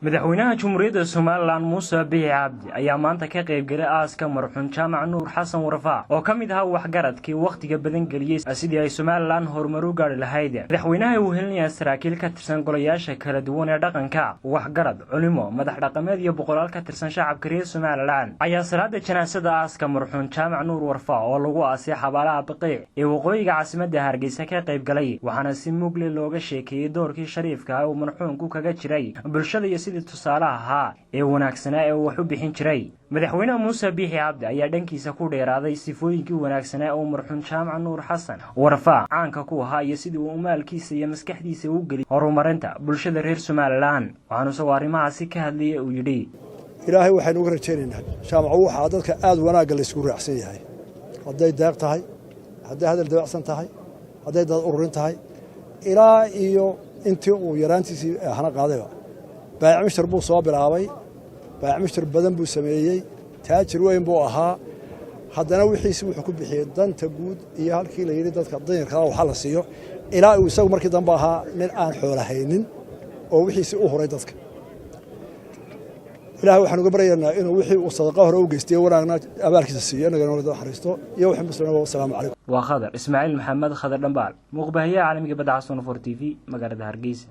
Madaxweynaha Jamhuuriyadda Somalilan Muuse Biixi Cabdi ayaa maanta ka qaybgalay aaska marxuum Jaamac Nuur Xasan Warfaa, oo ka mid ahaa waxgaradkii wakhtiga badan geliyey sidii ay Somalilan horumar u gaari lahayd. Madaxweynaha uu helinaya saraakiil ka tirsan golayaasha kala duwan ee dhaqanka, waxgarad, culimo, madax dhaqameed iyo boqolaal ka tirsan shacabka reer Somalilan ayaa salaada janaasada aaska marxuum Jaamac Nuur Warfaa oo lagu aasay xabaalaha Baqiic ee waqooyiga caasimadda Hargeysa ka qaybgalay. Waxaana si mugle looga sheekeeyey doorkii shariifka ah uu marxuumku kaga jiray bulshada iyo sidii tusaalaha ahaa ee wanaagsanaa ee uu wax u bixin jiray. Madaxweyne Muuse Biixi Cabdi ayaa dhankiisa ku dheeraaday sifooyinkii wanaagsanaa oo marxuum Jaamac Nuur Xasan Warfaa caanka ku ahaa iyo sidii uu maalkiisa iyo maskaxdiisa u geliyay horumarinta bulshada reer Somalilan. Waxaanu isagoo arrimahaasi ka hadlayay uu yidhi: Ilaahay waxaynu uga rajaynaynaa, Jaamacu waxaa dadka aada wanaagga laysku raacsan yahay, hadday deeq tahay, hadday hadal dabacsan tahay, hadday dad ururin tahay, ilaa iyo intii uu yaraantiisii hana qaadayba baayac mushtar buu soo bilaabay, baayac mushtar badan buu sameeyey, taajir weyn buu ahaa. Haddana wixiisi wuxuu ku bixiyey danta guud iyo halkii la yidhi dadka danyarkaa waxa la siiyo, ilaa uu isagu markii dambe ahaa nin aan xoolahaynin oo wixiisii u huray dadka. Ilahay waxaan uga baryaynaa inuu wixii uu sadaqa hore u geystay wanaagna abaalkiisa siiyo, innagana naxariisto iyo wixii muslimiin. Wasalaamu calaykum. Waa Khadar Ismaaciil Maxamed, Khadar Dhambaal, muuqbahayaha caalamiga badda Xasan 4 TV, magaalada Hargeysa.